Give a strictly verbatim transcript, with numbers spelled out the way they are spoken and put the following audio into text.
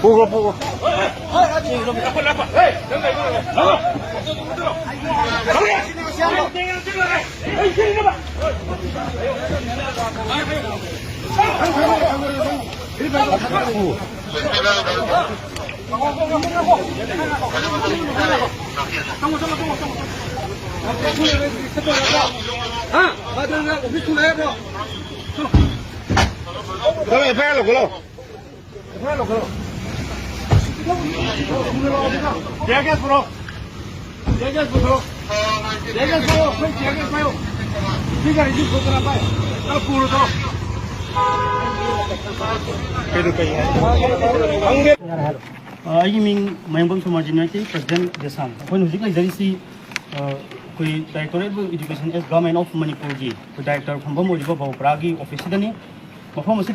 ꯄꯨꯈ꯭ꯔꯣ, ꯄꯨꯈ꯭ꯔꯣ꯫ ꯆꯠꯂꯣ, ꯑꯦꯐ ꯑꯥꯏ R ꯂꯧꯈꯠꯂꯣ꯫ Tear gas ꯄꯨꯔꯛꯑꯣ꯫ Tear gas ꯄꯨꯔꯛꯑꯣ꯫ ꯇꯤꯌꯥꯔ ꯒ꯭ꯌꯥꯁ ꯄꯨꯔꯛꯑꯣ꯫ ꯑꯩꯈꯣꯏ ꯇꯤꯌꯥꯔ ꯒ꯭ꯌꯥꯁ ꯄꯥꯏꯌꯣ꯫ ꯁꯤ ꯒꯥꯔꯤꯁꯤ ꯄꯨꯔꯛꯑꯣ꯫ ꯆꯠꯂꯣ, ꯄꯨꯔꯣ, ꯆꯠꯂꯣ꯫ ꯀꯩꯗꯧ, ꯀꯩ ꯍꯥꯏ? ꯈꯪꯗꯦ꯫ ꯑ, ꯑꯩꯒꯤ ꯃꯤꯡ ꯃꯌꯥꯡꯕꯝ ꯁꯣꯃꯥꯖ ꯌꯨꯅꯥꯏꯇꯦꯗ ꯄ꯭ꯔꯁꯤꯗꯦꯟ ꯗꯦꯁꯥꯝ꯫ ꯑꯩꯈꯣꯏꯅ ꯍꯧꯖꯤꯛ ꯂꯩꯖꯔꯤꯁꯤ, ꯑ, ꯑꯩꯈꯣꯏ Directorate of Education as Government of ꯃꯅꯤꯄꯨꯔꯒꯤ ꯑꯩꯈꯣꯏ ꯗꯥꯏꯔꯦꯛꯇꯔ ꯐꯝꯐꯝ ꯑꯣꯏꯔꯤꯕ ꯕꯧꯄ꯭ꯔꯥꯒꯤ ꯑꯣꯐꯤꯁꯁꯤꯗꯅꯤ꯫ ꯃꯐꯝ ꯑꯁꯤ